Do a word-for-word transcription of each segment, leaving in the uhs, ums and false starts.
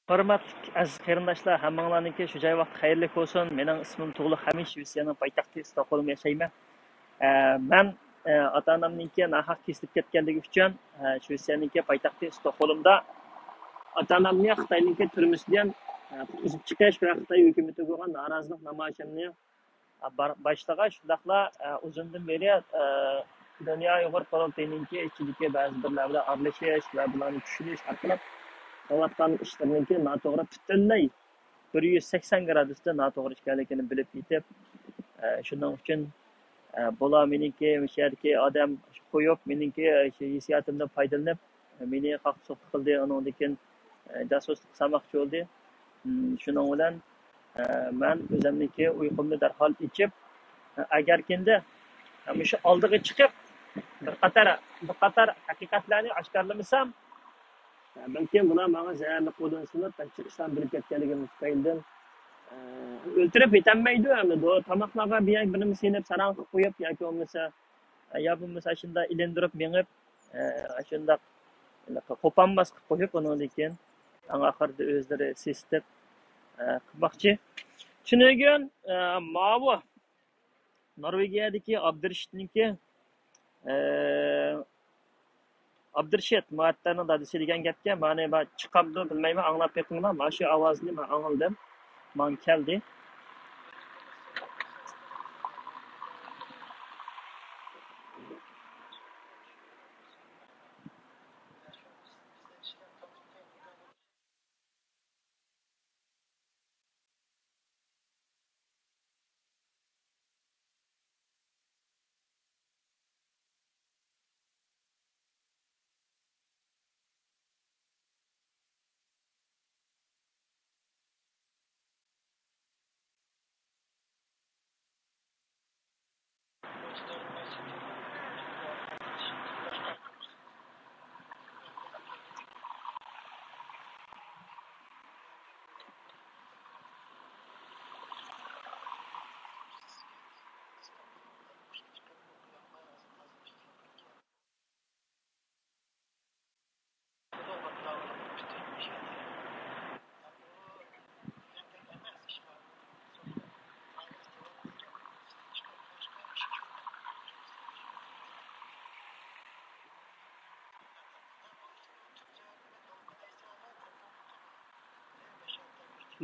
ھۆرمەتلىك ئەزىز قېرىنداشلار، ھەممىڭلارنىڭكى شۇ جاي ۋاقتى خەيرلىك بولسۇن. مېنىڭ ئىسمىم تۇغلۇق ھەمىد، شىۋېتسىيەنىڭ پايتەختى ستوكھولمدا ياشايمەن. ئە، مەن، ئە، ئاتا-ئانامنىڭكى ناھەق كېسىلىپ كەتكەنلىكى ئۈچۈن، ئە، شىۋېتسىيەنىڭكى پايتەختى ستوكھولمدا ئاتا-ئانامنى خىتاينىڭكى تۈرمىسىدىن، ئە، قۇتقۇزۇپ چىقىش ۋە خىتاي ھۆكۈمىتىگە بولغان نارازىلىق نامايىشىمنى بار-، باشلىغاچ، شۇنداقلا، ئە، ئۇزۇندىن بېرى، ئە، دۇنيا ئۇيغۇر قۇرۇلتىيىنىڭكى ئىچىدىكى بەزى بىرلەر بىلەن ئارىلىشىش ۋە بۇلارنى چۈشىنىش ئارقىلىق قىلىۋاتقان ئىشلىرىنىڭكى ناتوغرا، پۈتۈنلەي بىر يۈز سەكسەن گرادۇستا ناتوغرا ئىكەنلىكىنى بىلىپ يېتىپ، ئە، شۇنىڭ ئۈچۈن، ئە، بۇلار مېنىڭكى مۇشۇ يەردىكى ئادەم قويۇپ، مېنىڭكى، ئە، شۇ ھېسسىياتىمدىن پايدىلىنىپ، مېنى قاقتى-سوقتى قىلدى، ئۇنىڭدىن كېيىن، ئە، جاسۇسلۇق قىلماقچى بولدى. م، شۇنىڭ بىلەن، ئە، مەن ئۆزۈمنىڭكى ئۇيقۇمنى دەرھال ئېچىپ، ئە، ئەگەركىندە، ئە، مۇشۇ ئالدىغا چىقىپ، بىر قاتار، بىر قاتار ھەقىقەتلەرنى ئاشكارىلىمىسام، ئە، بەلكىم بۇلار ماڭا زەھەرلىك قولدىن سۇنۇپ، بەك چىقىشلارنى بىلىپ كەتكەنلىكىم تۈپەيلىدىن، ئە، ئۆلتۈرۈپ يېتەلمەيدۇ ئەمدى. تاماقلارغا بىر، بىر نېمە سېلىپ، ساراڭ قىلىپ قويۇپ ياكى بولمىسا، يا بولمىسا شۇنداق ئىلىندۇرۇپ مېڭىپ، ئە، شۇنداق قوپالماس قىلىپ قويۇپ، ئۇنىڭدىن كېيىن ئەڭ ئاخىرىدا ئۆزلىرى سېسىتىپ، ئە، قىلماقچى. تۈنۈگۈن، ئە، ماۋۇ نورۋېگىيەدىكى ئابدۇرېشىتنىڭكى، ئە، ئابدۇرېشىت مۇئەتتەرنىڭ دادىسى دېگەن گەپكە مانا بار چىقامدۇ بىلمەيمەن، ئاڭلاپ بېقىڭلار. مانا شۇ ئاۋازنى مەن ئاڭلىدىم. ماڭا كەلدى.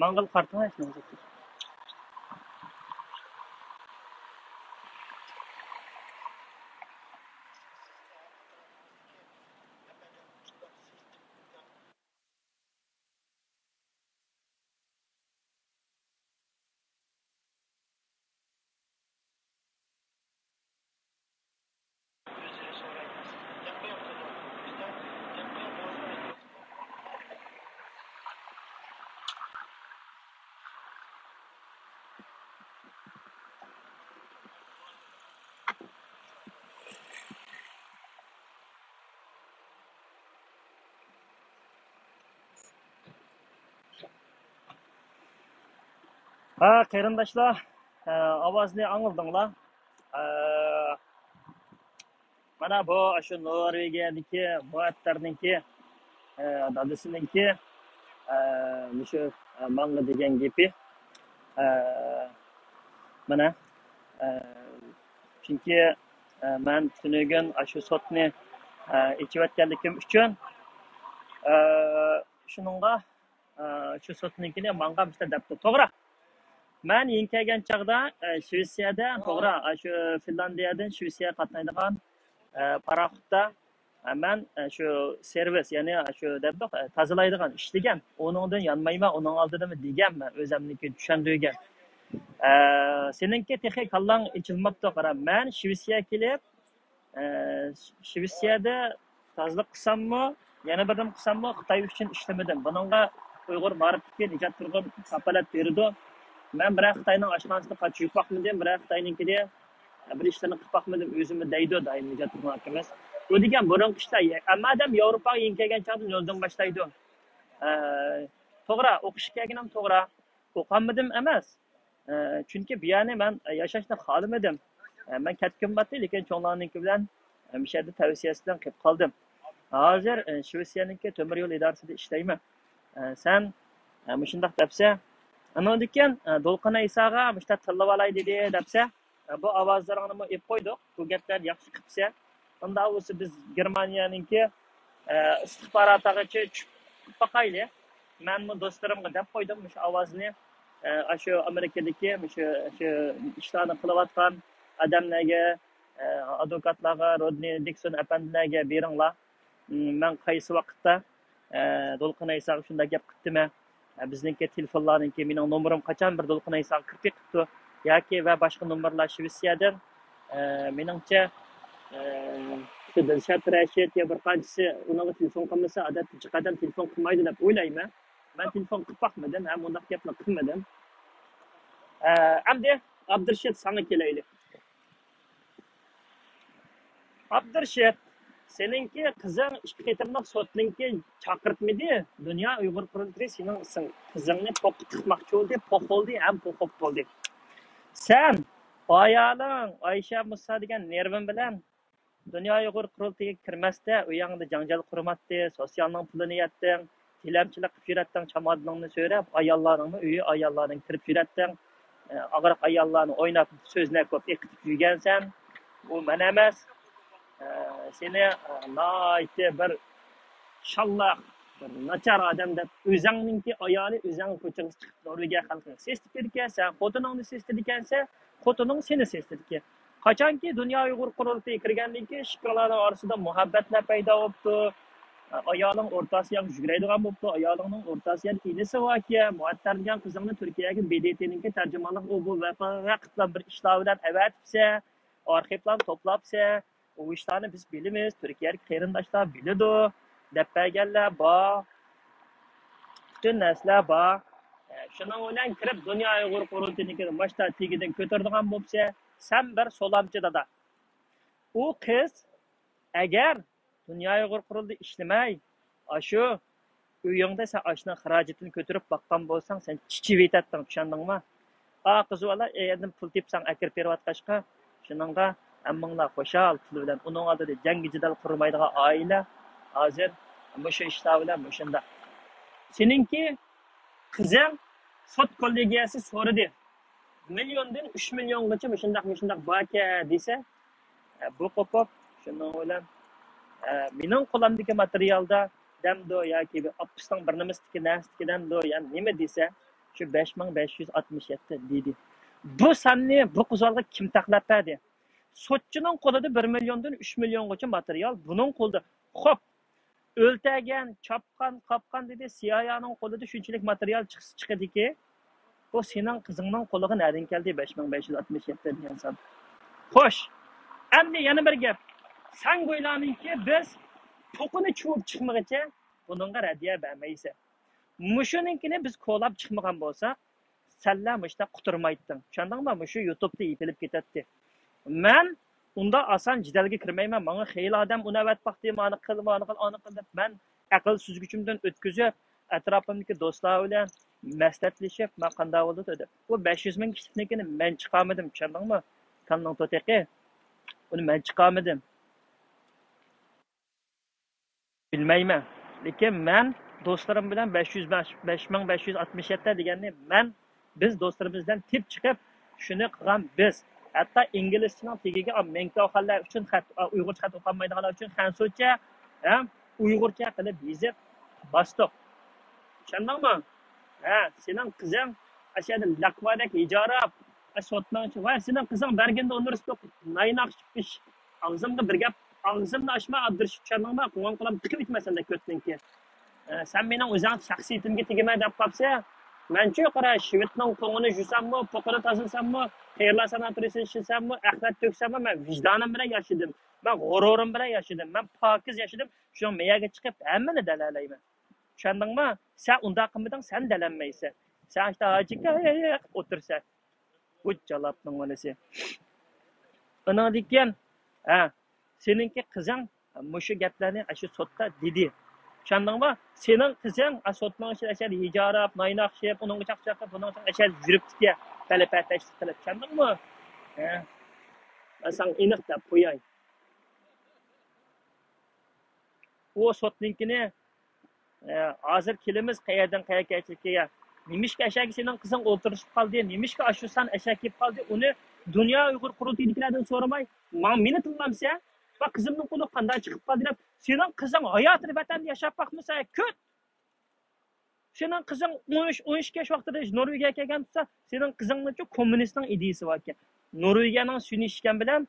ماڭغىلا قارىتىڭ، ھېچ نېمە. ھە، قېرىنداشلار، ئاۋازنى ئاڭلىدىڭلار. مانا بۇ ئاشۇ نورۋېگىيەدىكى مۇئەتتەرنىڭكى، دادىسىنىڭكى، مۇشۇ، ماڭا دېگەن گېپى. مانا، چۈنكى، مەن تۈنۈگۈن ئاشۇ سوتنى، ئېچىۋەتكەنلىكىم ئۈچۈن، شۇنىڭغا، ئە، شۇ سوتنىڭكىنى ماڭا مۇشۇنداق دەپتۇ. توغرا. مەن يېڭى كەلگەن چاغدا، ئە، شىۋېتسىيەدە، توغرا، ئە، شۇ فىنلاندىيەدىن شىۋېتسىيەگە قاتنايدىغان، ئە، پاراخوتتا، ئە، مەن، ئە، شۇ سېرۋىس، يەنى، ئە، شۇ دەپتۇق، ئە، تازىلايدىغان ئىشلىگەن. ئۇنىڭدىن يانمايمەن، ئۇنىڭ ئالدىدا دېگەنمەن، ئۆزۈمنىڭكىنى چۈشەندۈرگەن. ئە، سېنىڭكى تېخى كاللاڭ ئېچىلماپتۇ، قارا. مەن شىۋېتسىيەگە كېلىپ، ئە، شىۋېتسىيەدە تازىلىق قىلساممۇ، يەنە بىر نېمە قىلساممۇ، خىتاي ئۈچۈن ئىشلىمىدىم. بۇنىڭغا ئۇيغۇر مائارىپتىكى نىجات تۇرغۇن كاپالەت بېرىدۇ. مەن بىرەر خىتاينىڭ ئاشخانىسىدا قاچا يۇيۇپ باقمىدىم، بىرەر خىتاينىڭكىدە بىر ئىشلارنى قىلىپ باقمىدىم، ئۆزىمۇ دەيدۇ دائىم نىجات تۇرغۇن ئاكىمىز. ئۇ دېگەن بۇرۇنقى ئىشلار، ئەمما ئادەم ياۋروپاغا يېڭى كەلگەن چاغدا نۆلدىن باشلايدۇ. ئە، توغرا، ئوقۇشقا كەلگىنىم توغرا. ئوقۇمىدىم ئەمەس. ئە، چۈنكى بۇ يەرنى مەن، ئە، ياشاشنى خالىمىدىم. ئە، مەن كەتكۈم بارتى، لېكىن چوڭلارنىڭكى بىلەن، ئە، مۇشۇ يەردە تەۋسىيەسى بىلەن قېلىپ قالدىم. ھازىر، ئە، شىۋېتسىيەنىڭكى تۆمۈر يول ئىدارىسىدە ئىشلەيمەن. ئە، سەن، مۇشۇنداق دەپسە، ئانىڭدىن كېيىن دولقۇن ئەيساغا مۇشۇنداق تىللىۋالاي دېدى دەپسە، بۇ ئاۋازلىرىڭنىمۇ ئېلىپ قويدۇق، بۇ گەپلەرنى ياخشى قىپسەن. ئۇنداق بولسا بىز گېرمانىيەنىڭكى ئىستىخباراتىغىچە چۈشۈپ باقايلى. مەنمۇ دوستلىرىمغا دەپ قويدۇم مۇشۇ ئاۋازنى، ئاشۇ ئامېرىكىدىكى مۇشۇ، شۇ ئىشلارنى قىلىۋاتقان ئادەملەرگە، ئادۋوكاتلارغا، رودنى دىكسون ئەپەندىلەرگە بېرىڭلار. مەن قايسى ۋاقىتتا، ئە، دولقۇن ئەيساغا شۇنداق گەپ قىپتىمەن. ئە، بىزنىڭكى تېلېفونلارنىڭكى مېنىڭ نومۇرۇم قاچان بىر دولقۇن ئەيساغا كىرىپ بېقىپتۇ ياكى ۋە باشقا نومۇرلار شىۋېتسىيەدىن. ئە، مېنىڭچە، ئە، شۇ دىلشات رەشىت يا بىر قانچىسى ئۇنىڭغا تېلېفون قىلمىسا، ئادەتتە جىق ئادەم تېلېفون قىلمايدۇ دەپ ئويلايمەن. مەن تېلېفون قىلىپ باقمىدىم ھەم ئۇنداق گەپنى قىلمىدىم. ئە، ئەمدى ئابدۇرشىد ساڭا كېلەيلى. ئابدۇرشىد، سېنىڭكى قىزىڭ ئىككى قېتىملىق سوتنىڭكى چاقىرتمىدى. دۇنيا ئۇيغۇر قۇرۇلتىيى سېنىڭ قىزىڭنى پوققا تىقماقچى بولدى، پوق بولدى ھەم پوقۇپ بولدى. سەن ئايالىڭ ئايشە مۇسا دېگەن نېرۋىڭ بىلەن دۇنيا ئۇيغۇر قۇرۇلتىيىگە كىرمەستە، ئۆيۈڭدە جاڭجال قۇرماتتى، سوسيالنىڭ پۇلىنى يەتتىڭ، تىلەمچىلىك قىلىپ يۈرەتتىڭ، چامادىنىڭنى سۆرەپ، ئاياللارنىڭمۇ ئۆيى، ئاياللارنىڭ كىرىپ يۈرەتتىڭ، ئاغرىق ئاياللارنى ئويناپ، سۆزلەپ كۆپ ئېقىتىپ يۈرگەنسەن. ئۇ مەن ئەمەس. سېنى ناھايىتى بىر شاللاق، بىر ناچار ئادەم دەپ، ئۆزۈڭنىڭكى ئايالى ئۆزۈڭ كوچىغا چىقىپ نورۋېگىيە خەلقىگە سېسىتىپ بېرىدىكەن، سەن خوتۇنۇڭنى سېسىتىدىكەنسەن، خوتۇنۇڭ سېنى سېسىتىدىكەن. قاچانكى دۇنيا ئۇيغۇر قۇرۇلتىيى كىرگەندىن كېيىن ئىككىلارنىڭ ئارىسىدا مۇھەببەتلەر پەيدا بوپتۇ. ئايالىڭ ئورتا ئاسىياغا يۈگۈرەيدىغان بوپتۇ. ئايالىڭنىڭ ئورتا ئاسىيادا ئىنىسى باركەن، مۇئەتتەر دېگەن قىزىڭنى تۈركىيەگە بې دې تېنىڭكى تەرجىمانلىق، ئۇ بۇ ۋە پاقەت بىر ئىشلار بىلەن ئەۋەتىپسەن، ئارخىپلارنى توپلاپسەن. ئۇ ئىشلارنى بىز بىلىمىز، تۈركىيەدىكى قېرىنداشلار بىلىدۇ، دەپ بەرگەنلەر بار. پۈتۈن نەرسىلەر بار. ئە، شۇنىڭ بىلەن كىرىپ دۇنيا ئۇيغۇر قۇرۇلتىيىنىڭكى ماشتا تېگىدىن كۆتۈرىدىغان بوپسە، سەن بىر سولامچى دادا. ئۇ قىز ئەگەر دۇنيا ئۇيغۇر قۇرۇلتىيى ئىشلىمەي، ئاشۇ ئۆيۈڭدە سەن ئاشۇنىڭ خىراجىتىنى كۆتۈرۈپ باققان بولساڭ، سەن چىچىۋېتەتتىڭ، چۈشەندىڭمۇ؟ ئا، قىز بالا ئەيەردىن پۇل تېپسەڭ ئەكىرىپ بېرىۋاتقاچقا، شۇنىڭغا ھەممىڭلار خۇشال پۇل بىلەن. ئۇنىڭ ئالدىدا جەڭگى جېدەل قۇرمايدىغان ئائىلە ھازىر مۇشۇ ئىشلار بىلەن مۇشۇنداق. سېنىڭكى قىزىڭ سوت كوللېگىيەسى سورىدى. مىليوندىن ئۈچ مىليونغىچە مۇشۇنداق، مۇشۇنداق باركەن دېسە، ئە، بۇ قوپۇپ، شۇنىڭ بىلەن، ئە، مېنىڭ قولۇمدىكى ماتېرىيالدا دەمدۇ ياكى بىر ئاپپىسنىڭ بىر نېمىسىدىكى نەرسىدىكى دەمدۇ، يا نېمە دېسە، شۇ بەش مىڭ بەش يۈز ئاتمىش يەتتە دېدى. بۇ ساننى بۇ قوزغالغا كىم تەقلەپ بەردى؟ سوتچىنىڭ قولىدا بىر مىليوندىن ئۈچ مىليونغىچە ماتېرىيال، بۇنىڭ قولىدا. خوپ، ئۆلتۈرگەن، چاپقان، قاپقان دېدى، سىيائىيەنىڭ قولىدا شۇنچىلىك ماتېرىيال چىقسا چىقىدىكى، بۇ سېنىڭ قىزىڭنىڭ قولىغا نەدىن كەلدى بەش مىڭ بەش يۈز ئاتمىش يەتتە دېگەن سان؟ خوش، ئەمدى يەنە بىر گەپ. سەن بۇ ئىشلارنىڭكى بىز پوقىنى چۇۋۇپ چىقمىغىچە بۇنىڭغا رەددىيە بەرمەيسەن. مۇشۇنىڭكىنى بىز كولاپ چىقمىغان بولساق، سەنلەر مۇشۇنداق قۇتۇرمايتتىڭ. چۈشەندىڭمۇ؟ مۇشۇ يۇتۇبتا يېپىلىپ كېتەتتى. مەن ئۇنداق ئاسان جېدەلگە كىرمەيمەن. ماڭا خېلى ئادەم ئۇنى ئەۋەت باقتى، مانا قىل، مانا قىل، ئانا قىل دەپ، مەن ئەقىل سۈزگۈچۈمدىن ئۆتكۈزۈپ، ئەتراپىمدىكى دوستلار بىلەن مەسلىھەتلىشىپ، مانا قانداق بولىدۇ دەپ. ئۇ بەش يۈز مىڭ كىشىلىكنىڭكىنى مەن چىقارمىدىم، چۈشەندىڭمۇ؟ كالىنىڭ توتىقى. ئۇنى مەن چىقارمىدىم. بىلمەيمەن. لېكىن مەن دوستلىرىم بىلەن بەش يۈز، بەش مىڭ بەش يۈز ئاتمىش يەتتە دېگەننى مەن، بىز دوستلىرىمىز بىلەن تېپ چىقىپ، شۇنى قىلغان بىز. ھەتتا ئىنگلىزچىنىڭ تېگىگە، ئا، مېڭكاۋخەنلەر ئۈچۈن خەت، ئا، ئۇيغۇرچە خەت ئوقۇيالمايدىغانلار ئۈچۈن خەنسۇچە، ھە، ئۇيغۇرچە قىلىپ يېزىپ باستۇق. چۈشەندىڭمۇ؟ ھە، سېنىڭ قىزىڭ ئەشەدە لەقۋادەك ھىجاراپ، ئە، سوتنىڭ ئىچى. ۋاي، سېنىڭ قىزىڭ بەرگىندە ئۇنىۋېرسىتېتتا نايناق ئىچىپ ئىش. ئاغزىمغا بىر گەپ، ئاغزىمنى ئاچما، ئابدۇرېشىت، چۈشەندىڭمۇ؟ قوڭۇر قولۇم تىقىۋېتىمەن سەندەك كۆتنىڭكى. ئە، سەن مېنىڭ ئۆزۈڭ شەخسىيىتىمگە تېگىمە دەپ قاپسەن. مەنچۇ قارا، شىۋېتنىڭ قوڭىنى جۇساممۇ، پوقىنى تازىلىساممۇ، قېرىلار ساناتورىيىسىنى ئىشلىسەممۇ، ئەخلەت تۆكسەممۇ، مەن ۋىجدانىم بىلەن ياشىدىم. مەن غۇرۇرۇم بىلەن ياشىدىم. مەن پاكىز ياشىدىم. شۇڭا مېيەگە چىقىپ ھەممىنى دەلەلەيمەن. چۈشەندىڭمۇ؟ سەن ئۇنداق قىلمىدىڭ، سەن دەلەنمەيسەن. سەن ئاشتا ھاجىكاياق ئولتۇرسەن. بۇ جالاپنىڭ بالىسى. ئۇنىڭدىن كېيىن، ھە، سېنىڭكى قىزىڭ مۇشۇ گەپلەرنى ئاشۇ سوتتا دېدى. چۈشەندىڭمۇ؟ سېنىڭ قىزىڭ، ئا، سوتنىڭ ئىچىدە ئەشەدە ھىجاراپ، نايناقشىپ، ئۇنىڭغا چاقچاق قىلىپ، بۇنىڭغا ئەشەدە يۈرۈپتىكەن. پەلە-پەتەشلىك قىلىپ. چۈشەندىڭمۇ؟ ھە. مەن ساڭا ئېنىق دەپ قوياي. ئۇ سوتنىڭكىنى ئە، ھازىر كېلىمىز قەيەردىن قەيەرگە ئەشەگە. نېمىشقا ئەشەگە سېنىڭ قىزىڭ ئولتۇرۇشۇپ قالدى؟ نېمىشقا ئاشۇ سان ئەشەگە كېلىپ قالدى؟ ئۇنى دۇنيا ئۇيغۇر قۇرۇلتىيىدىكىلەردىن سورىماي، ماڭا، مېنى تىللامسەن؟ ۋە قىزىمنىڭ قولى قانداق چىقىپ قالدى دەپ، سېنىڭ قىزىڭ ھاياتىدا ۋەتەندە ياشاپ باقمىسا، كۈت! سېنىڭ قىزىڭ ئون ئۈچ، ئون ئىككى ياش ۋاقتىدا نورۋېگىيەگە كەلگەن تۇرسا، سېنىڭ قىزىڭنىڭچۇ كوممۇنىستنىڭ ئىدىيىسى باركەن. نورۋېگىيەنىڭ سۈيىنى ئىچكەن بىلەن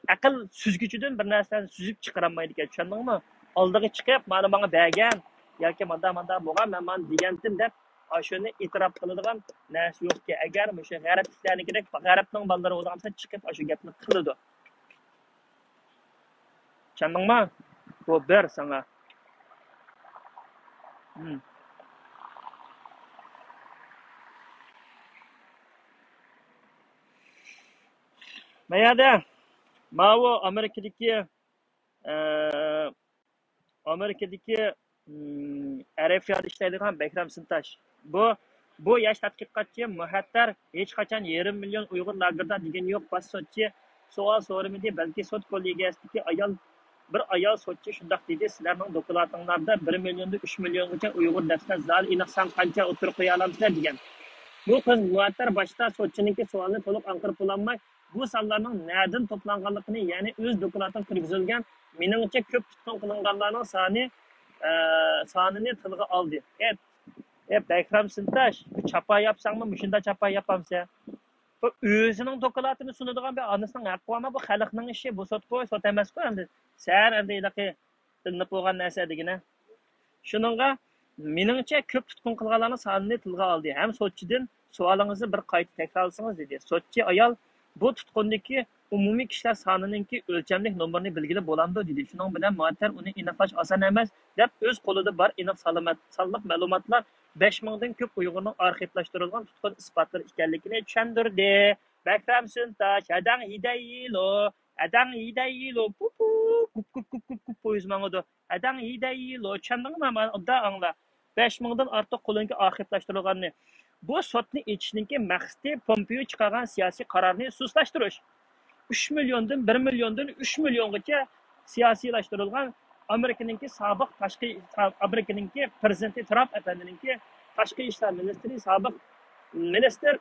ئەقىل سۈزگۈچىدىن بىر نەرسىنى سۈزۈپ چىقىرالمايدىكەن، چۈشەندىڭمۇ؟ ئالدىغا چىقىپ، مانا ماڭا بەرگەن ياكى ماندا ماندا بولغان، مەن مانا دېگەنتىم دەپ، ئاشۇنى ئېتىراپ قىلىدىغان نەرسە يوقكەن. ئەگەر مۇشۇ غەرب كىشىلەرنىڭكىدەك غەربنىڭ بالىلىرى بولغان بولسا، چىقىپ ئاشۇ گەپنى قىلىدۇ. چۈشەندىڭما؟ بۇ بىر ساڭا. ھىم. ما يەردە ماۋۇ ئامېرىكىدىكى، ئە، ئامېرىكىدىكى، م، ئەرەبىيادا ئىشلەيدىغان بەكرەم سىنتاش. بۇ، بۇ ياش تەتقىقاتچى مۇھەتتەر ھېچقاچان يېرىم مىليون ئۇيغۇر لاگېردا دېگىنى يوق، باش سوتچى سوئال سورىمىدى، بەلكى سوت كوللېگىيەسىدىكى ئايال، بىر ئايال سوتچى شۇنداق دېدى، سىلەرنىڭ دوكلاتىڭلاردا بىر مىليوندىن ئۈچ مىليونغىچە ئۇيغۇر دەپسىلەر، زادى ئېنىق سان قانچە ئوتتۇرىغا قويالامسىلەر دېگەن. بۇ قىز مۇھەتتەر باشتا سوتچىنىڭكى سوئالىنى تولۇق ئاڭقىرىپ بولالماي، بۇ سانلارنىڭ نەدىن توپلانغانلىقىنى، يەنى ئۆز دوكلاتىغا كىرگۈزۈلگەن، مېنىڭچە كۆپ تۇتقۇن قىلىنغانلارنىڭ سانى، ئە، سانىنى تىلغا ئالدى. ئەپ، ئەپ، بەكرەم سىنتاش، بىر چاپا ياپساڭمۇ، مۇشۇنداق چاپا ياپامسەن؟ بۇ ئۆزىنىڭ دوكلاتىنى سۇنىدىغان بىر ئانىسىنىڭ ھەققى بارمۇ؟ بۇ خەلقنىڭ ئىشى، بۇ سوتقۇ، سوت ئەمەسقۇ ئەمدى. سەن ئەمدى ھېلىقى ئېلىنىپ بولغان نەرسە دېگىنە. شۇنىڭغا، مېنىڭچە، كۆپ تۇتقۇن قىلغانلارنىڭ سانىنى تىلغا ئالدى ھەم سوتچىدىن سوئالىڭىزنى بىر قايتا تەكرارلىسىڭىز، دېدى. سوتچى ئايال، بۇ تۇتقۇندىكى ئومۇمىي كىشىلەر سانىنىڭكى ئۆلچەملىك نومۇرىنى بىلگىلى بولامدۇ؟ دېدى. شۇنىڭ بىلەن مۇھەتتەر ئۇنى ئېنىقلاش ئاسان ئەمەس، دەپ ئۆز قولىدا بار ئېنىق سالامەت-، سانلىق مەلۇماتلار بەش مىڭدىن كۆپ ئۇيغۇرنىڭ ئارخىپلاشتۇرۇلغان تۇتقۇن ئىسپاتلىرى ئىكەنلىكىنى چۈشەندۈردى. بەكرەم سىنتاش، ھەدەڭ ھىدەيلو، ھەدەڭ ھىدەيلو، پۇ پۇ، گۇپ گۇپ گۇپ گۇپ گۇپ پويىز ماڭىدۇ. ھەدەڭ ھىدەيلو، چۈشەندىڭمۇ؟ مانا ئوبدان ئاڭلا. بەش مىڭدىن ئارتۇق قولۇنكى ئارخىپلاشتۇرۇلغاننى. بۇ سوتنى ئېچىشنىڭكى مەقسىتى پومپېيو چىقارغان سىياسىي قارارنى سۇسلاشتۇرۇش. ئۈچ مىليوندىن، بىر مىليوندىن ئۈچ مىليونغىچە سىياسىيلاشتۇرۇلغان ئامېرىكىنىڭكى سابىق تاشقى، ئامېرىكىنىڭكى پىرېزىدېنتى ترامپ ئەپەندىنىڭكى تاشقى ئىشلار مىنىستىرى، سابىق مىنىستىر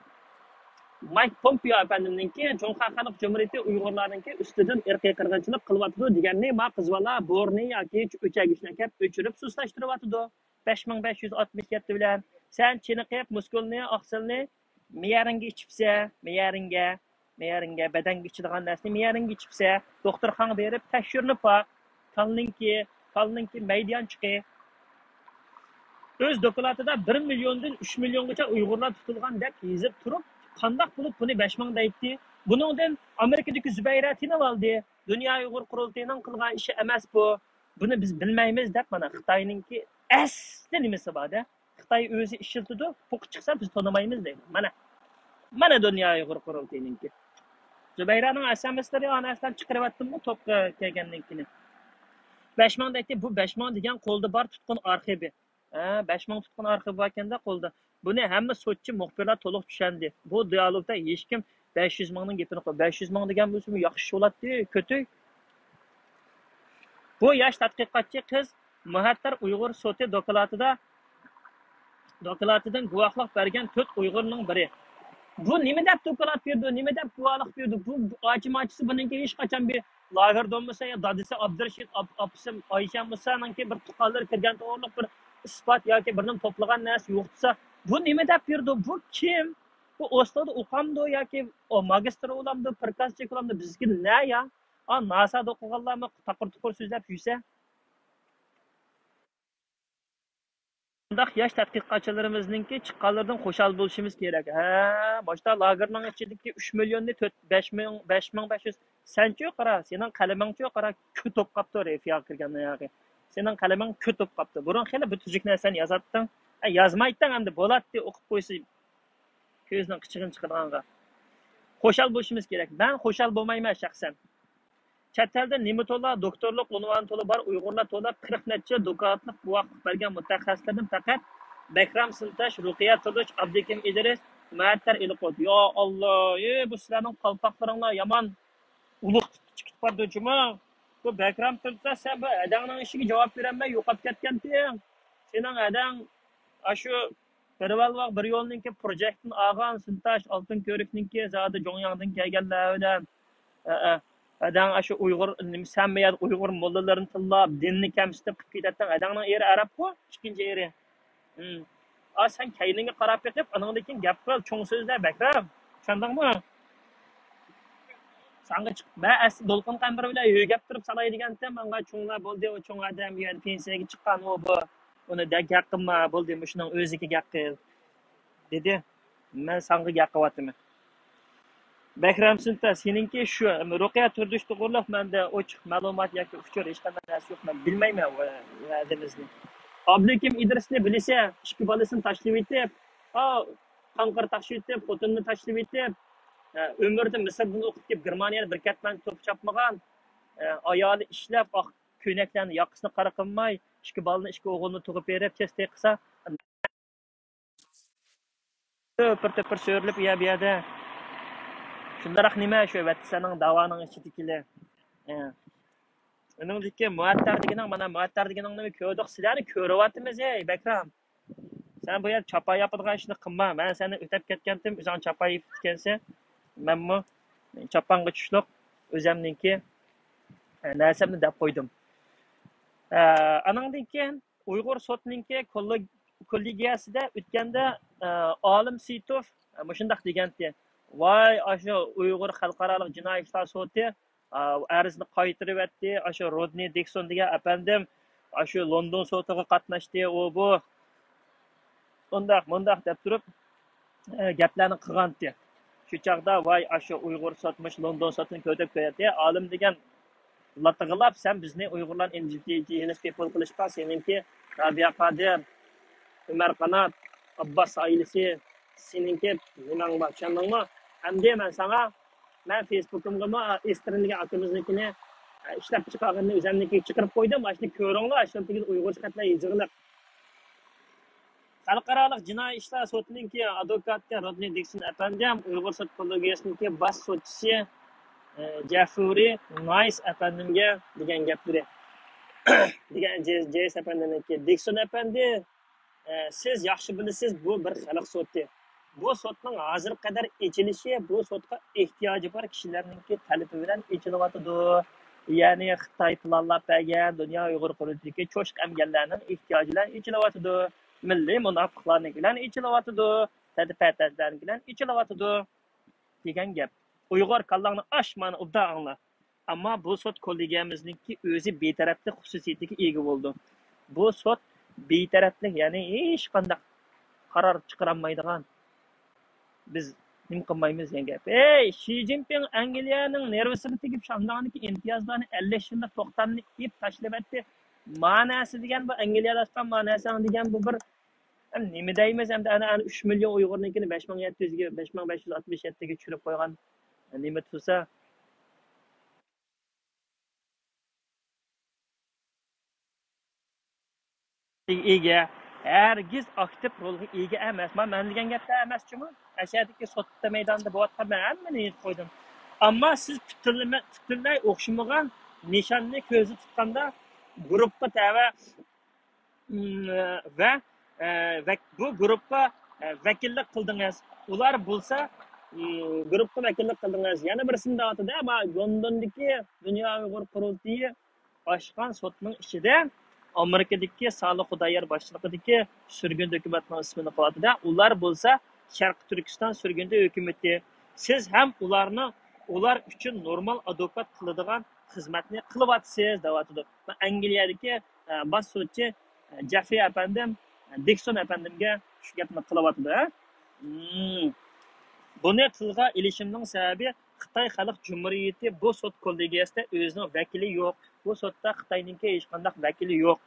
مايك پومپېيو ئەپەندىمنىڭكى جۇڭخۇا خەلق جۇمھۇرىيىتى ئۇيغۇرلارنىڭكى ئۈستىدىن ئىرقىي قىرغىنچىلىق قىلىۋاتىدۇ دېگەننى ما قىز بالا بورنى ياكى ئۆچەگۈچنى ئەكەپ ئۆچۈرۈپ سۇسلاشتۇرۇۋاتىدۇ. بەش مىڭ بەش يۈز ئاتمىش يەتتە بىلەن سەن چېنىقىپ مۇسكۇلنى، ئاقسىلنى مىيەرىڭگە ئىچىپسە، مىيەرىڭگە، مىيەرىڭگە، بەدەنگە ئىچىدىغان نەرسىنى مىيەرىڭگە ئىچىپسە، دوختۇرخانىغا بېرىپ تەكشۈرۈنۈپ باق. كالنىڭكى، كالنىڭكى مەيدانچىقى. ئۆز دوكلاتىدا بىر مىليوندىن ئۈچ مىليونغىچە ئۇيغۇرلار تۇتۇلغان دەپ يېزىپ تۇرۇپ، قانداق بولۇپ بۇنى بەش مىڭ دەيتتى؟ بۇنىڭدىن ئامېرىكىدىكى زۇبەيرە تېنىۋالدى. دۇنيا ئۇيغۇر قۇرۇلتىيىنىڭ قىلغان ئىشى ئەمەس بۇ. بۇنى بىز بىلمەيمىز دەپ، مانا، خىتاينىڭكى ئەسلى نېمىسى بار-دە. خىتاي ئۆزى ئىشلىتىدۇ، پوقى چىقسا بىز تونۇمايمىز دەيدۇ. مانا، مانا دۇنيا ئۇيغۇر قۇرۇلتىيىنىڭكى. زۇبەيرانىڭ ئەسەمىسلىرى ئانا ئەسلەن چىقىرىۋەتتىمغۇ توپقا كەلگەندىن كېيىن. بەش مىڭ دەيتتى، بۇ بەش مىڭ دېگەن قولدا بار تۇتقۇن ئارخىپى. ھە، بەش مىڭ تۇتقۇن ئارخىپى باركەندە قولدا. بۇنى ھەممە سوتچى، مۇخبىرلار تولۇق چۈشەندى. بۇ دىئالوگدا ھېچكىم بەش يۈز مىڭنىڭ گېپىنى قىل-، بەش يۈز مىڭ دېگەن بولسىمۇ ياخشى بولاتتى، كۆتۈك. بۇ ياش تەتقىقاتچى قىز مۇھەتتەر ئۇيغۇر سوتى دوكلاتىدا، دوكلاتىدىن گۇۋاھلىق بەرگەن تۆت ئۇيغۇرنىڭ بىرى. بۇ نېمە دەپ دوكلات بېرىدۇ، نېمە دەپ گۇۋاھلىق بېرىدۇ؟ بۇ، بۇ ئاچا-ماچىسى بۇنىڭكى ھېچقاچان بىر لاگېردا بولمىسا يا دادىسى ئابدۇرېشىت، ئاپ-، ئاپىسى ئايشەمۇسانىڭكى بىر تۇغقانلىرى كىرگەن توغرىلىق بىر ئىسپات ياكى بىر نېمە توپلىغان نەرسە يوقىتسا، بۇ نېمە دەپ بېرىدۇ؟ بۇ كىم؟ بۇ ئوسلودا ئوقامدۇ ياكى ئۇ ماگىستىر بولامدۇ، پرىكازچىك بولامدۇ؟ بىزگە نە يا؟ ئا، ناسادا ئوقۇغانلارمۇ تاقىر-تۇقۇر سۆزلەپ يۈرسە؟ بۇنداق ياش تەتقىقاتچىلىرىمىزنىڭكى چىققانلىرىدىن خۇشال بولۇشىمىز كېرەك. ھە، باشتا لاگېرنىڭ ئىچىدىكى ئۈچ مىليوننى تۆت، بەش مىڭ، بەش مىڭ بەش يۈز. سەنچۇ قارا، سېنىڭ قەلىمىڭچۇ قارا، كۆتۈپ قاپتۇ، رېفىياغا كىرگەن ئاياغى. سېنىڭ قەلىمىڭ كۆتۈپ قاپتۇ. بۇرۇن خېلى بىر تۈزۈك نەرسىنى يازاتتىڭ. ھە، يازمايتتىڭ ئەمدى، بولاتتى، ئوقۇپ قويسا كۆزىنىڭ قىچىقىنى چىقىدىغانغا. خۇشال بولۇشىمىز كېرەك. مەن خۇشال بولمايمەن شەخسەن. چەت ئەلدە نېمە تولا، دوكتورلۇق ئۇنۋانى تولا بار ئۇيغۇرلار تولا، قىرىق نەچچە يىل دوكلاتلىق گۇۋاھلىق بەرگەن مۇتەخەسسىسلەردىن پەقەت بەكرەم سىرداش، رۇقىيە تۇردۇش، ئابدۇكېرىم ئىدرىس، مۇھەتتەر ئېلىقۇت. يا ئاللا، ئى، بۇ سىلەرنىڭ قالپاقلىرىڭلار يامان ئۇلۇغ چىقىپ بارىدۇ جۇمۇ. بۇ بەكرەم تۇردۇش، سەن بۇ ھەدەڭنىڭ ئىشىگە جاۋاب بېرەلمەي يوقاپ كەتكەنتىڭ. سېنىڭ ھەدەڭ ئاشۇ بىر ۋالۋاغ بىر يولنىڭكى پروجېكتتىن ئالغان سىنتاش ئالتۇن كۆۋرۈكنىڭكى زادى جۇڭياڭدىن كەلگەنلەر بىلەن، ئە، ئە، ھەدەڭ ئاشۇ ئۇيغۇر، نېمە، سەن بۇ يەردە ئۇيغۇر موللىلىرىنى تىللاپ، دىننى كەمسىتىپ قىلىپ كېتەتتىڭ. ھەدەڭنىڭ ئېرى ئەرەبقۇ، ئىككىنچى ئېرى. ھىم. ئا، سەن كەينىڭگە قاراپ بېقىپ، ئانىڭدىن كېيىن گەپ قىل، چوڭ سۆزلە، بەكرەم. چۈشەندىڭمۇ؟ ساڭا چىق-، مەن ئەسلى دولقۇن قەمبىر بىلەن يۆگەپ تۇرۇپ سالاي دېگەنتىم، ماڭا چوڭلار بولدى، ئۇ چوڭ ئادەم، يەنە پېنسىيەگە چىققان ئۇ بۇ. ئۇنى دەك ھەققىم بار، بولدى، مۇشۇنىڭ ئۆزىگە گەپ قىل، دېدى. مەن ساڭا گەپ قىلىۋاتىمەن. بەكرەم سۇنتا، سېنىڭكى شۇ، رۇقىيە تۇردۇش توغرۇلۇق مەندە ئوچۇق مەلۇمات ياكى ئۇچۇر ھېچقانداق نەرسە يوق، مەن بىلمەيمەن ۋە-، ۋەزىمىزنى. ئابلىكىم ئىدرىسنى بىلىسە، ئىككى بالىسىنى تاشلىۋېتىپ، ئا، قانقىر تاشلىۋېتىپ، خوتۇنىنى تاشلىۋېتىپ، ئە، ئۆمرىدە مىسىردىن ئوقۇپ كېلىپ، گېرمانىيەدە بىر كەتمەن توپ چاپمىغان، ئە، ئايالى ئىشلەپ، ئاق كۆينەكلەرنى ياقىسىنى قارا قىلماي، ئىككى بالىنى، ئىككى ئوغۇلنى تۇغۇپ بېرىپ، تېز تېقىسا، تۆپۈر-تۆپۈر سۆرىلىپ ئۇ يەر بۇ يەردە. شۇنداق نېمە شۇ ۋەتىسەننىڭ داۋانىڭ ئىچىدىكىلەر. ئە. ئۇنىڭدىكى مۇئەتتەر دېگىنىڭ، مانا مۇئەتتەر دېگىنىڭنى كۆردۇق، سىلەرنى كۆرۈۋاتىمىز، ھەي، بەكرام. سەن بۇ يەردە چاپان ياپىدىغان ئىشنى قىلما. مەن سەندىن ئۆتەپ كەتكەنتىم، ئۆزۈڭ چاپان يېپىپتىكەنسەن. مەنمۇ چاپانغا چۈشلۈق ئۆزەمنىڭكى، ئە، نەرسەمنى دەپ قويدۇم. ئە، ئانىڭدىن كېيىن ئۇيغۇر سوتىنىڭكى كوللېگ-، كوللېگىيەسىدە ئۆتكەندە، ئە، ئالىم سېيىتوف، ئە، مۇشۇنداق دېگەنتى، ۋاي، ئاشۇ ئۇيغۇر خەلقئارالىق جىنايى ئىشلار سوتى، ئا، ئەرزنى قايتۇرۇۋەتتى. ئاشۇ رودنى دىكسون دېگەن ئەپەندىم، ئاشۇ لوندون سوتىغا قاتناشتى، ئۇ بۇ، ئۇنداق، مۇنداق دەپ تۇرۇپ، ئە، گەپلەرنى قىلغانتى. شۇ چاغدا، ۋاي، ئاشۇ ئۇيغۇر سوتمۇش، لوندون سوتىنى كۆتۈرۈپ كۆرەتتى. ئالىم دېگەن لاتىغىلاپ، سەن بىزنى ئۇيغۇرلارنى ئىندىجېنىس پىپل قىلىشقا، سېنىڭكى رابىيە قادىر، ئۆمەر قانات، ئابباس ئائىلىسى، سېنىڭكى نېمەڭ بار، چۈشەندىڭمۇ؟ ئەمدى مەن ساڭا، مەن فېيسبۇكۇمغىمۇ ئېسترىن دېگەن ئاكىمىزنىڭكىنى، ئە، ئىشلەپ چىقارغىنىنى ئۆزەمنىكىگە چىقىرىپ قويدۇم. ئاشۇنىڭ تېگىدە ئۇيغۇرچە خەتلەر يېزىغلىق. خەلقئارالىق جىنايى ئىشلار سوتىنىڭكى ئادۋوكاتى رودنى دىكسون ئەپەندى ئۇيغۇر سوت كوللېگىيەسىنىڭكى باش سوتچىسى، ئە، جەفۇرى نايس ئەپەندىمگە دېگەن گەپلىرى. دېگەن جېي-، جېيس ئەپەندىنىڭكى، دىكسون ئەپەندى، ئە، سىز ياخشى بىلىسىز، بۇ بىر خەلق سوتى. بۇ سوتنىڭ ھازىرغا قەدەر ئېچىلىشى بۇ سوتقا ئېھتىياجى بار كىشىلەرنىڭكى تەلىپى بىلەن ئېچىلىۋاتىدۇ. يەنى خىتاي پىلانلاپ بەرگەن دۇنيا ئۇيغۇر قۇرۇلتىيىدىكى چوشقا ئەمگەنلەرنىڭ ئېھتىياجى بىلەن ئېچىلىۋاتىدۇ. مىللىي مۇناپىقلارنىڭكى بىلەن ئېچىلىۋاتىدۇ. تەدە-، پەتەزلەرنىڭكى بىلەن ئېچىلىۋاتىدۇ، دېگەن گەپ. ئۇيغۇر، كاللاڭنى ئاچ، مانا ئوبدان ئاڭلا. ئەمما بۇ سوت كوللېگىيەمىزنىڭكى ئۆزى بىتەرەپلىك خۇسۇسىيىتىگە ئىگە بولىدۇ. بۇ سوت بىتەرەپلىك، يەنى ھېچقانداق قارار چىقىرالمايدىغان، بىز نېمە قىلمايمىز دېگەن گەپ. ئەي، شى جىنپىڭ ئەنگلىيەنىڭ نېرۋىسىغا تېگىپ، شانداڭدىكى ئىمتىيازلارنى، ئەللىك يىللىق توختامنى ئېلىپ تاشلىۋەتتى. مانەسى دېگەن بۇ، ئەنگلىيەدە ئاچقان مانەسىڭ دېگەن بۇ بىر، ئەمدى نېمە دەيمىز، ئەمدى ئەنە، ئەنە ئۈچ مىليون ئۇيغۇرنىڭكىنى بەش مىڭ يەتتە يۈزگە، بەش مىڭ بەش يۈز ئاتمىش يەتتىگە چۈشۈرۈپ قويغان نېمە تۇرسا، ئىگە، ھەرگىز ئاكتىپ رولغا ئىگە ئەمەس. ما مەن دېگەن گەپلەر ئەمەس جۇمۇ. ئەشەدىكى سوتتا مەيداندا بولۇۋاتقان، مەن ھەممىنى يېزىپ قويدۇم. ئەمما سىز پۈتۈنلىمە-، پۈتۈنلەي ئوخشىمىغان نىشاننى كۆزدە تۇتقاندا، گۇرۇپپا تەۋە، م، ۋە، ئە، ۋەك-، بۇ گۇرۇپپا، ئە، ۋەكىللىك قىلدىڭىز. ئۇلار بولسا، م، گۇرۇپپا ۋەكىللىك قىلدىڭىز. يەنە بىرسىنى دەۋاتىدۇ، ما لوندوندىكى دۇنيا ئۇيغۇر قۇرۇلتىيى ئاچقان سوتنىڭ ئىچىدە ئامېرىكىدىكى سالىھ خۇدايار باشچىلىقىدىكى سۈرگۈندە ھۆكۈمەتنىڭ ئىسمىنى قىلىۋاتىدۇ. ئۇلار بولسا شەرقىي تۈركىستان سۈرگۈندە ھۆكۈمىتى. سىز ھەم ئۇلارنى، ئۇلار ئۈچۈن نورمال ئادۋوكات قىلىدىغان خىزمەتنى قىلىۋاتىسىز، دەۋاتىدۇ. ئەنگلىيەدىكى، ئە، باش سوتچى، ئە، جېفرى ئەپەندىم، ئە، دىكسون ئەپەندىمگە شۇ گەپنى قىلىۋاتىدۇ، ھە؟ مم. بۇنى تىلغا ئېلىشىمنىڭ سەۋەبى، خىتاي خەلق جۇمھۇرىيىتى بۇ سوت كوللېگىيەسىدە ئۆزىنىڭ ۋەكىلى يوق. بۇ سوتتا خىتاينىڭكى ھېچقانداق ۋەكىلى يوق.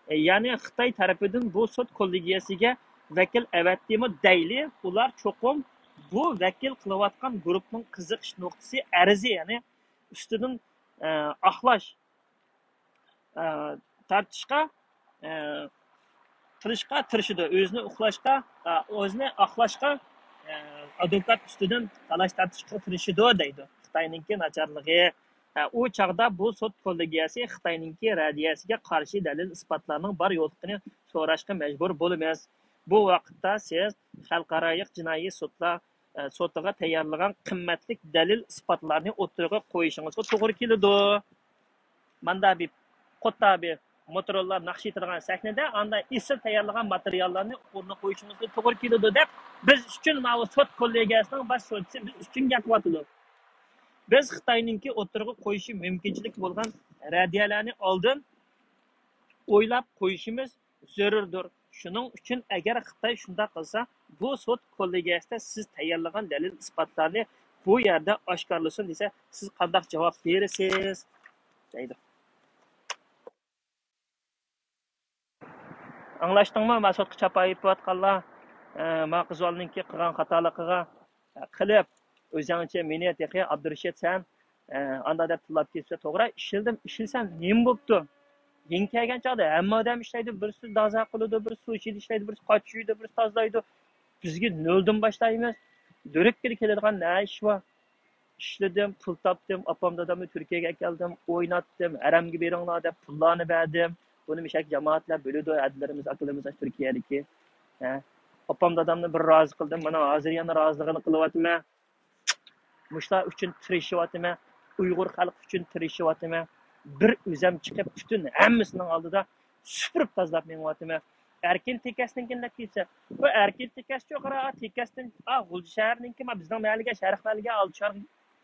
ئە، يەنى خىتاي تەرىپىدىن بۇ سوت كوللېگىيەسىگە ۋەكىل ئەۋەتتىمۇ دەيلى، ئۇلار چوقۇم بۇ ۋەكىل قىلىۋاتقان گۇرۇپنىڭ قىزىقىش نۇقتىسى ئەرزى، يەنى ئۈستىدىن، ئە، ئاقلاش، ئە، تارتىشقا، ئە، قىلىشقا تىرىشىدۇ. ئۆزىنى ئۇقلاشقا، ئە، ئۆزىنى ئاقلاشقا، ئە، ئادۋوكات ئۈستىدىن تالاش تارتىشقا تىرىشىدۇ دەيدۇ. خىتاينىڭكى ناچارلىقى، ئۇ چاغدا بۇ سوت كوللېگىيەسى خىتاينىڭكى رەددىيەسىگە قارشى دەلىل-ئىسپاتلارنىڭ بار-يوقلۇقىنى سوراشقا مەجبۇر بولىمىز. بۇ ۋاقىتتا سىز خەلقئارايىق جىنايى سوتلار، سوتىغا تەييارلىغان قىممەتلىك دەلىل-ئىسپاتلارنى ئوتتۇرىغا قويۇشىڭىزغا توغرا كېلىدۇ. ماندا بىر قوتتا بىر موتوروللار ناخشا ئېيتىدىغان سەھنىدە ئاندىن ئېسىل تەييارلىغان ماتېرىياللارنى ئورنىغا قويۇشىڭىزغا توغرا كېلىدۇ دەپ، بىز ئۈچۈن، ماۋۇ سوت كوللېگىيەسىنىڭ باش سوتچىسى بىز ئۈچۈن گەپ قىلىۋاتىدۇ. بىز خىتاينىڭكى ئوتتۇرىغا قويۇشى مۇمكىنچىلىك بولغان رەددىيەلەرنى ئالدىن ئويلاپ قويۇشىمىز زۆرۈردۇر. شۇنىڭ ئۈچۈن ئەگەر خىتاي شۇنداق قىلسا، بۇ سوت كوللېگىيەسىدە سىز تەييارلىغان دەلىل-ئىسپاتلارنى بۇ يەردە ئاشكارىلىسۇن دېسە، سىز قانداق جاۋاب بېرىسىز؟ دەيدۇ. ئاڭلاشتىڭمۇ، ما سوتقا چاپان يېپىۋاتقانلار؟ ئە، ما قىزۋالنىڭكى قىلغان خاتالىقىغا، ئە، قىلىپ، ئۆزۈڭچە مېنى تېخى ئابدۇرېشىت سەن، ئە، ئاندا دەپ تىللاپ كېتىپسەن. توغرا، ئىشلىدىم، ئىشلىسەم نېمە بوپتۇ؟ يېڭى كەلگەن چاغدا ھەممە ئادەم ئىشلەيدۇ، بىرسى دازا قىلىدۇ، بىرسى سۇ ئىچىدە ئىشلەيدۇ، بىرسى قاچا يۇيىدۇ، بىرسى تازىلايدۇ. بىزگە نۆلدىن باشلايمىز. دۆرۈككىدە كېلىدىغان نە ئىش بار؟ ئىشلىدىم، پۇل تاپتىم، ئاپام دادامنى تۈركىيەگە ئەكەلدىم، ئويناتتىم، ھەرەمگە بېرىڭلار دەپ پۇللارنى بەردىم. بۇنى مۇشۇ جامائەتلەر بىلىدۇ، ھەدىلىرىمىز، ئاكىلىرىمىز تۈركىيەدىكى. ھە. ئاپام دادامنى بىر رازى قىلدىم، مانا ھازىر يەنە رازىلىقىنى قىلىۋاتىمەن. مۇشۇلار ئۈچۈن تىرىشىۋاتىمەن، ئۇيغۇر خەلقى ئۈچۈن تىرىشىۋاتىمەن. بىر ئۆزەم چىقىپ، پۈتۈن ھەممىسىنىڭ ئالدىدا سۈپۈرۈپ تازىلاپ مېڭىۋاتىمەن. ئەركىن تېكەستىن كېيىن دەپ كېلىپسەن. بۇ ئەركىن تېكەستە يوق، قارا، تېكەستىن، ئا، غۇلجا شەھىرىنىڭكى، ما، بىزنىڭ مەھەللىگە، شەرق مەھەللىگە ئالدى شارغا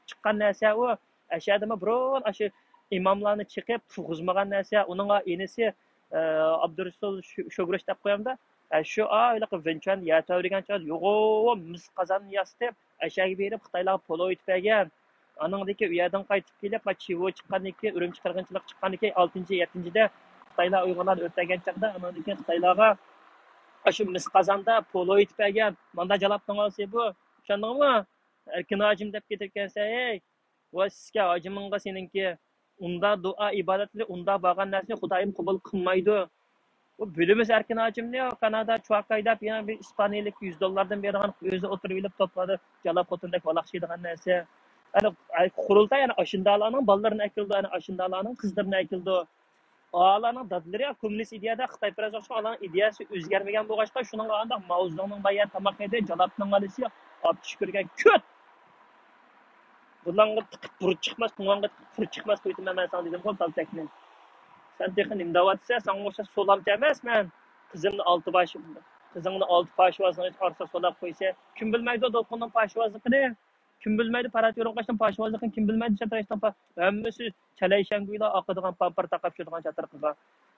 چىققان نەرسە ئۇ. ئەشەدىمۇ بۇرۇن ئاشۇ ئىماملارنى چېقىپ تۇرغۇزمىغان نەرسە. ئۇنىڭ ئىنىسى، ئە، ئابدۇرۇسۇل شو-، شوگرۇش دەپ قويامدا. ئە، شۇ، ئا، ھېلىقى ۋېنچۈەن يەر تەۋرىگەن چاغدا يوغان مىس قازاننى ياسىتىپ، ئەشەگە بېرىپ خىتايلارغا پولو ئېتىپ بەرگەن. ئانىڭدىكى ئۇ يەردىن قايتىپ كېلىپ، ما چىۋو چىققاندىن كېيىن، ئۈرۈمچى قىرغىنچىلىق چىققاندىن كېيىن، ئالتىنچى، يەتتىنچىدە خىتايلار ئۇيغۇرلارنى ئۆلتۈرگەن چاغدا، ئانىڭدىن كېيىن خىتايلارغا ئاشۇ مىس قازاندا پولو ئېتىپ بەرگەن. ماندا جالاپنىڭ ئالىسى بۇ. چۈشەندىڭمۇ؟ ئەركىن ھاجىم دەپ كېتىدىكەنسەن، ھەي. ۋاي سىسكە ھاجىمىڭغا سېنىڭكى. ئۇندا دۇئا ئىبادەتلىرى، ئۇندا بارغان نەرسىنى خۇدايىم قوبۇل قىلمايدۇ. بۇ بىلىمىز ئەركىن ھاجىمنى، كانادا، چۇاكاي دەپ يەنە بىر ئىسپانىيەلىك يۈز دوللاردىن بېرىدىغان، ئۆزى ئولتۇرۇپ ئېلىپ توپلاردا جالاپ خوتۇندەك ۋالاقشىيدىغان نەرسە. ئەنە، ئەي، قۇرۇلتاي، ئەنە، ئاشۇنداقلارنىڭ بالىلىرىنى ئەكېلىدۇ، ئەنە، ئاشۇنداقلارنىڭ قىزلىرىنى ئەكېلىدۇ. ئالارنىڭ دادىلىرى كوممۇنىست ئىدىيەدە، خىتايپەرەس بولغاچقا، ئالارنىڭ ئىدىيەسى ئۆزگەرمىگەن بولغاچقا، شۇنىڭغا ئانداق ماۋزېدۇڭنىڭ بار يەر تاماق يېدى، جالاپنىڭ ئالىسى، ئابدۇشۈكۈرگە كۆت! بۇلارغا تىقىپ بۇرۇت چىقماس، قۇڭغانغا تىقىپ قۇرت چىقماس قىلىۋېتىمەن مەن ساڭا، دېدىمغۇ كالتەكنى. سەن تېخى نېمە دەۋاتىسەن؟ ساڭا ئوخشاش سولامچى ئەمەس مەن. قىزىمنى ئالتە باش، قىزىڭنى ئالتە پاشىۋازنىڭ ئارىسىغا سولاپ قويسا، كىم بىلمەيدۇ دولقۇننىڭ پاشىۋازلىقىنى؟ كىم بىلمەيدۇ پارات يورۇقاشنىڭ پاشىۋازلىقىنى؟ كىم بىلمەيدۇ شاتراشنىڭ پا-، ھەممىسى چەلەي شەڭگۈيلا ئاقىدىغان، پامپىر تاقاپ چۈشىدىغان چاتىرىقىغا.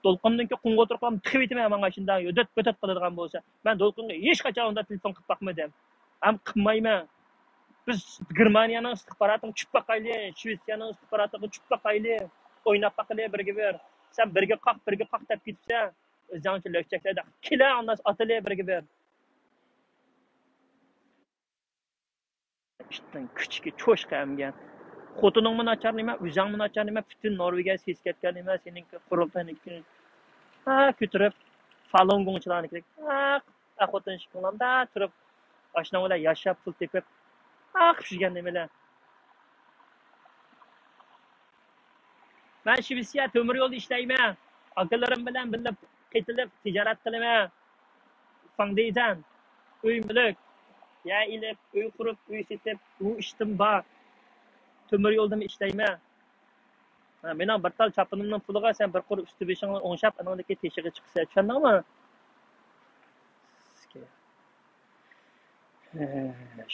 دولقۇننىڭكى قۇڭغا ئولتۇرۇپ قالغان تىقىۋېتىمەن ماڭا شۇنداق يۆدەت پۆتەت قىلىدىغان بولسا. مەن دولقۇنغا ھېچقاچان ئۇنداق تېلېفون قىلىپ باقمىدىم. ھەم قىلمايمەن. بىز گېرمانىيەنىڭ ئىستىخباراتىغا چۈشۈپ باقايلى، شىۋېتسىيەنىڭ ئىستىخباراتىغا چۈشۈپ باقايلى، ئويناپ باقىلى بىرگە بىر. سەن بىرگە قاق، بىرگە قاق دەپ كېتىپسەن. ئۆزۈڭچە لۆكچەكلەردە كېلە ئانداش ئاتىلى بىرگە بىر. ئىتنىڭ كۈچۈكى چوشقا ئەمگەن. خوتۇنۇڭمۇ ناچار نېمە، ئۆزۈڭمۇ ناچار نېمە، پۈتۈن نورۋېگىيە سېسىپ كەتكەن نېمە، سېنىڭكى قۇرۇلتاينىڭكى. ھا، كۆتۈرۈپ، فالۇنگوڭچىلارنىڭكىدەك. ھا، ئا خوتۇن ئىشىكىڭلاردا تۇرۇپ، ئاشۇنىڭ بىلەن ياشاپ، پۇل تېپىپ، ھا، خۇش يۈرگەن نېمىلەر. مەن شىۋېتسىيە تۆمۈر يولدا ئىشلەيمەن. ئاكىلىرىم بىلەن بىللە قېتىلىپ تىجارەت قىلىمەن. فاڭدېيزەن، ئۆي مۈلۈك، يەر ئېلىپ، ئۆي قۇرۇپ، ئۆي سېتىپ، بۇ ئىشتىن بار. تۆمۈر يولدىمۇ ئىشلەيمەن. ھە، مېنىڭ بىر تال چاپىنىمنىڭ پۇلىغا سەن بىر قۇر ئۈستى بېشىڭنى ئوڭشاپ، ئانىڭدىن كېيىن تېشىغا چىقىسەن، چۈشەندىڭمۇ؟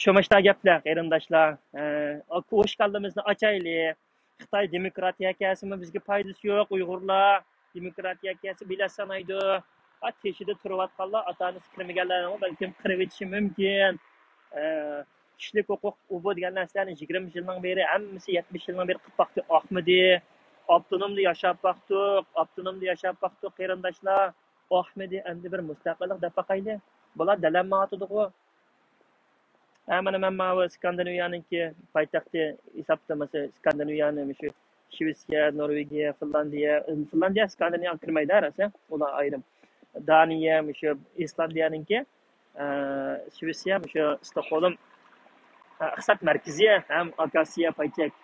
شۇ مۇشتا گەپلەر، قېرىنداشلار. ئە، ئاكا، ئوش كاللىمىزنى ئاچايلى. خىتاي دېموكراتىيە كەلسىمۇ بىزگە پايدىسى يوق، ئۇيغۇرلار. دېموكراتىيە كەلسە بېلەت سانايدۇ. ئا، تېشىدا تۇرۇۋاتقانلار، ئاتا-ئانىسى كىرمىگەنلەرنىمۇ بەلكىم قىرىۋېتىشى مۇمكىن. ئە، كىشىلىك ھوقۇق، ئۇ بۇ دېگەن نەرسىلەرنى يىگىرمە يىلنىڭ بېرى، ھەممىسى يەتمىش يىلنىڭ بېرى قىلىپ باقتى، ئاقمىدى. ئاپتونومدا ياشاپ باقتۇق، ئاپتونومدا ياشاپ باقتۇق، قېرىنداشلار. ئاقمىدى، ئەمدى بىر مۇستەقىللىق دەپ باقايلى. بۇلار دەلەم ماڭاتىدىغۇ. ھە، مانا مەن ماۋۇ ئىسكاندىنىۋىيەنىڭكى پايتەختى ھېسابتا، مەسىلەن، ئىسكاندىنىۋىيەنى مۇشۇ شىۋېتسىيە، نورۋېگىيە، فىنلاندىيە، فىنلاندىيە ئىسكاندىنىۋىيەگە كىرمەيدۇ، راسا، ئۇلار ئايرىم. دانىيە، مۇشۇ ئىسلاندىيەنىڭكى، ئە، شىۋېتسىيە، مۇشۇ ستوكھولم، ئە، ئىقتىساد مەركىزى ھەم ئاكاسىيە پايتەخت.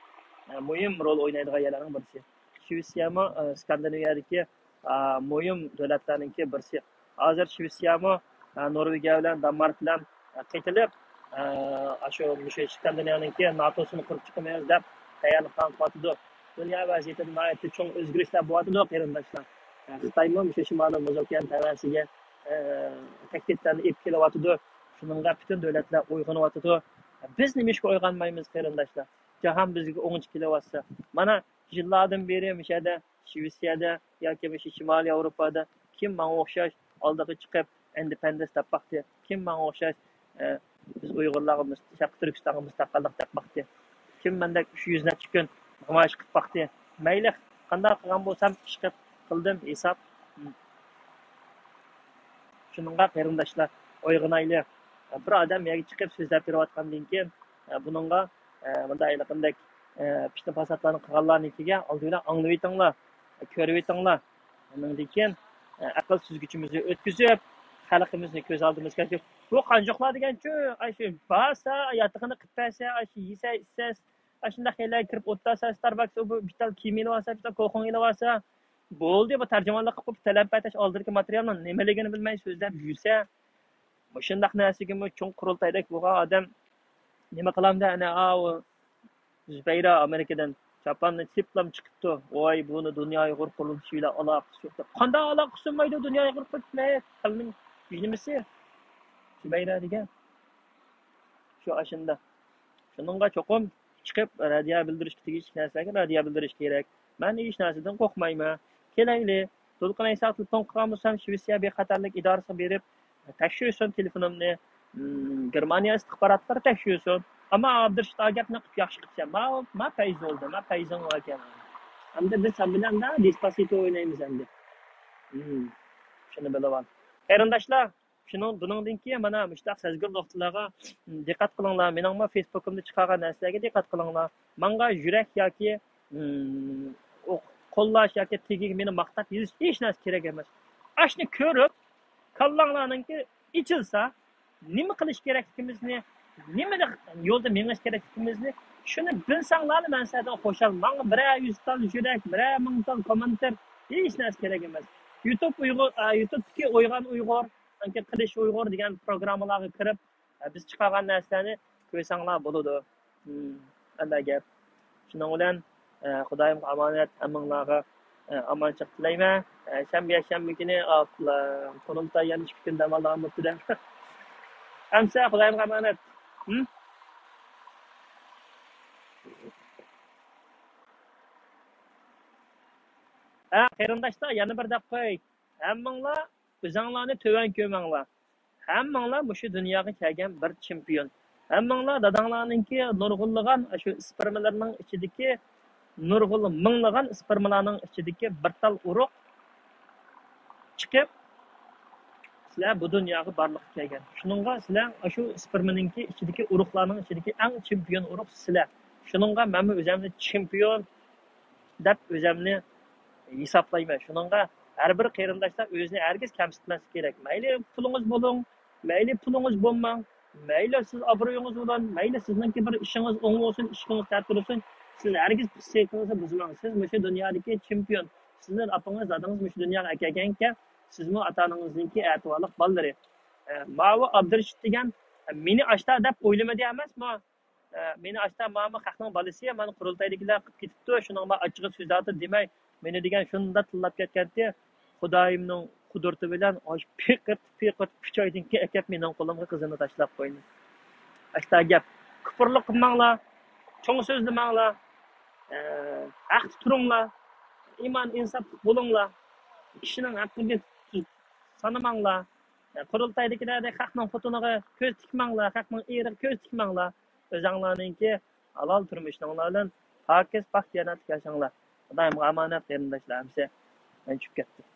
ئە، مۇھىم رول ئوينايدىغان يەرلەرنىڭ بىرسى. شىۋېتسىيەمۇ، ئە، ئىسكاندىناۋىيەدىكى، ئە، مۇھىم دۆلەتلەرنىڭكى بىرسى. ھازىر شىۋېتسىيەمۇ، ئە، نورۋېگىيە بىلەن دانمارك بىلەن، ئە، قېتىلىپ، ئە، ئاشۇ مۇشۇ ئىسكاندىناۋىيەنىڭكى ناتوسىنى قۇرۇپ چىقىمىز دەپ تەييارلىق قىلىۋاتىدۇ. دۇنيا ۋەزىيىتىدە ناھايىتى چوڭ ئۆزگىرىشلەر بولۇۋاتىدۇ، قېرىنداشلار. ئە، خىتايمۇ مۇشۇ شىمالىي مۇزۇلكەن تەۋەسىگە، ئە، تەھدىتلەرنى ئېلىپ كېلىۋاتىدۇ. شۇنىڭغا پۈتۈن دۆلەتلەر ئويغىنىۋاتىدۇ. بىز نېمىشقا ئويغانمايمىز، قېرىنداشلار؟ جاھان بىزگە ئوڭچە كېلىۋاتسا، مانا يىللاردىن بېرى مۇشۇ يەردە، شىۋېتسىيەدە ياكى مۇشۇ شىمالىي ياۋروپادا كىم ماڭا ئوخشاش ئالدىغا چىقىپ ئىندېپېندېنس تاپماقتى؟ كىم ماڭا ئوخشاش، ئە، بىز ئۇيغۇرلارغا مۇس-، شەرقىي تۈركىستانغا مۇستەقىللىق تاپماقتى؟ كىم مەندەك شۇ يۈز نەچچە كۈن نامايىش قىلماقتى؟ مەيلى، قانداق قىلغان بولسام، ئىشقىلىپ قىلدىم، ھېساب. شۇنىڭغا قېرىنداشلار، ئويغىنايلى. بىر ئادەم يەرگە چىقىپ سۆزلەپ بېرىۋاتقاندىن كېيىن، بۇنىڭغا، مۇنداق ھېلىقىدەك، پىتنە-پاساتلارنى قىلغانلارنىڭكىگە ئالدى بىلەن ئاڭلىۋېتىڭلار، كۆرۈۋېتىڭلار. ئاندىن كېيىن، ئەقىل سۈزگۈچىمىزنى ئۆتكۈزۈپ، خەلقىمىزنى كۆز ئالدىمىزغا كەلتۈرۈپ، بۇ قانجۇقلار دېگەنچۇ، ئاشۇ بارسا، ياتىقىنى قىلىپ بەرسە، ئاشۇ يېسە، ئىچسە، ئاشۇنداق يەرلەرگە كىرىپ ئولتۇرسا، ستارباكس، بۇ بىتال كىيىم ئېلىۋالسا، بىتال كوخۇڭ ئېلىۋالسا، بولدى، بۇ تەرجىمانلىق قىلىپ تەلەپە ئاتاش ئالدىدىكى ماتېرىيالنىڭ نېمىلىكىنى بىلمەي سۆزلەپ يۈرسە، مۇشۇنداق نەرسىگىمۇ چوڭ قۇرۇلتايدەك بولغان ئادەم نېمە قىلامدۇ؟ ئەنە ئاۋۇ زۇبەيرە ئامېرىكىدىن چاپاننى تېپىپلام چىقىپتۇ. ۋاي، بۇنى دۇنيا ئۇيغۇر قۇرۇلتىيى بىلەن ئالاقىسى يوق دەپ. قانداق ئالاقىسى بولمايدۇ دۇنيا ئۇيغۇر قۇرۇلتىيى بىلەن؟ تىلنىڭ يۈزلىمىسى زۇبەيرە دېگەن. شۇ ئاشۇنداق. شۇنىڭغا چوقۇم چىقىپ رەددىيە بىلدۈرۈشكە تېگىشلىك نەرسىلەرگە رەددىيە بىلدۈرۈش كېرەك. مەن ھېچ نەرسىدىن قورقمايمەن. كېلەيلى، دولقۇن ئەيسا تېلېفون قىلغان بولسام، شىۋېتسىيە بىخەتەرلىك ئىدارىسىغا بېرىپ تەكشۈرسۇن تېلېفونۇمنى. مم، گېرمانىيە ئىستىخباراتلىرى تەكشۈرسۇن. ئەمما ئابدۇرېشىت ئاكا گەپنى قىلىپ ياخشى قىپسەن. ما، ما پەيزى بولدى، ما پەيزىڭ باركەن. ئەمدى بىز سەن بىلەن دېسپاسىتو ئوينايمىز ئەمدى. مم، شۇنى بىلىۋال. قېرىنداشلار، شۇنىڭ، بۇنىڭدىن كېيىن مانا مۇشۇنداق سەزگۈر نۇقتىلارغا دىققەت قىلىڭلار. مېنىڭمۇ فېيسبۇكۇمدا چىقارغان نەرسىلەرگە دىققەت قىلىڭلار. ماڭا يۈرەك ياكى، ئىم، قوللاش ياكى تېگىگە مېنى ماختاپ يېزىش ھېچ نەرسە كېرەك ئەمەس. ئاشۇنى كۆرۈپ، كاللاڭلارنىڭكى ئېچىلسا، نېمە قىلىش كېرەكلىكىمىزنى، نېمە يولدا مېڭىش كېرەكلىكىمىزنى، شۇنى بىلسەڭلارلا مەن سىلەردىن خۇشال. ماڭا بىرەر يۈز تال يۈرەك، بىرەر مىڭ تال كوممېنتار، ھېچ نەرسە كېرەك ئەمەس. يۇتۇب ئۇيغۇر، ئە، يۇتۇبتىكى ئويغان ئۇيغۇر، ياكى قىلىش ئۇيغۇر دېگەن پروگراممىلارغا كىرىپ، ئە، بىز چىقارغان نەرسىلەرنى كۆرسەڭلار بولىدۇ. ھىم، ئەمما گەپ. شۇنىڭ بىلەن، ئە، خۇدايىمغا ئامانەت، ھەممىڭلارغا، ئە، ئامانچىلىق تىلەيمەن. ئە، شەنبە، يەكشەنبە كۈنى، ئاپلا، قۇرۇلتاي يەنە ئىككى كۈن دەم ئالىدىغان بوپتۇ-دە. ئەمسە خۇدايىمغا ئامانەت. ھىم؟ ھە، قېرىنداشلار، يەنە بىر دەپ قوي. ھەممىڭلار ئۆزۈڭلارنى تۆۋەن كۆرمەڭلار. ھەممىڭلار مۇشۇ دۇنياغا كەلگەن بىر چېمپىيون. ھەممىڭلار داداڭلارنىڭكى نۇرغۇنلىغان ئاشۇ ئىسپېرمىلىرىنىڭ ئىچىدىكى، نۇرغۇنلا مىڭلىغان ئىسپېرمىلارنىڭ ئىچىدىكى بىر تال ئۇرۇق چىقىپ، سىلەر بۇ دۇنياغا بارلىققا كەلگەن. شۇنىڭغا سىلەر ئاشۇ ئىسپېرمىنىڭكى ئىچىدىكى ئۇرۇقلارنىڭ ئىچىدىكى ئەڭ چېمپىيون ئۇرۇق سىلەر. شۇنىڭغا مەنمۇ ئۆزۈمنى چېمپىيون دەپ ئۆزۈمنى ھېسابلايمەن. شۇنىڭغا ھەر بىر قېرىنداشلار ئۆزىنى ھەرگىز كەمسىتمەسلىكى كېرەك. مەيلى پۇلىڭىز بولۇڭ، مەيلى پۇلىڭىز بولماڭ، مەيلى سىز ئابرۇيىڭىز بولۇن، مەيلى سىزنىڭكى بىر ئىشىڭىز ئوڭ بولسۇن، ئىشىڭىز تەتۈر بولسۇن، سىز ھەرگىز پىسخىكىڭىزنى بۇزماڭ. سىز مۇشۇ دۇنيادىكى چېمپىيون. سىزنى ئاپىڭىز، دادىڭىز مۇشۇ دۇنياغا ئەكەلگەنكەن، سىزمۇ ئاتا-ئانىڭىزنىڭكى ئەتىۋارلىق بالىلىرى. ئە، ماۋۇ ئابدۇرېشىت دېگەن، ئە، مېنى ئاشتا دەپ ئويلىمىدى ئەمەسمۇ؟ ئە، مېنى ئاشتا ماما خەقنىڭ بالىسى، مانا قۇرۇلتايدىكىلەر قىلىپ كېتىپتۇ، شۇنىڭغا ئاچچىقى سۆزلەردە دېمەي، مېنى دېگەن شۇنداق تىللاپ كەتكەنتى، خۇدايىمنىڭ قۇدرىتى بىلەن ئاشۇ پېقىرتىپ، پېقىرتىپ ئۈچ ئايدىن كېيىن ئەكەپ مېنىڭ قولۇمغا قىزىنى تاشلاپ قويدى. ئاشتا گەپ. كۇپۇرلۇق قىلماڭلار، چوڭ سۆزلىمەڭلار، ئە، ھەقتە تۇرۇڭلار، ئىمان، ئىنساپلىق بولۇڭلار، كىشىنىڭ ھەققىگە سانىماڭلار. قۇرۇلتايدىكىلەردەك خەقنىڭ خوتۇنىغا كۆز تىكمەڭلار، خەقنىڭ ئېرىغا كۆز تىكمەڭلار. ئۆزۈڭلارنىڭكى ھالال تۇرمۇشۇڭلار بىلەن پاكىز، پاك جەننەتلىك ياشاڭلار. خۇدايىمغا ئامانەت، قېرىنداشلار، ھەمسە. مەن چۈشۈپ كەتتىم.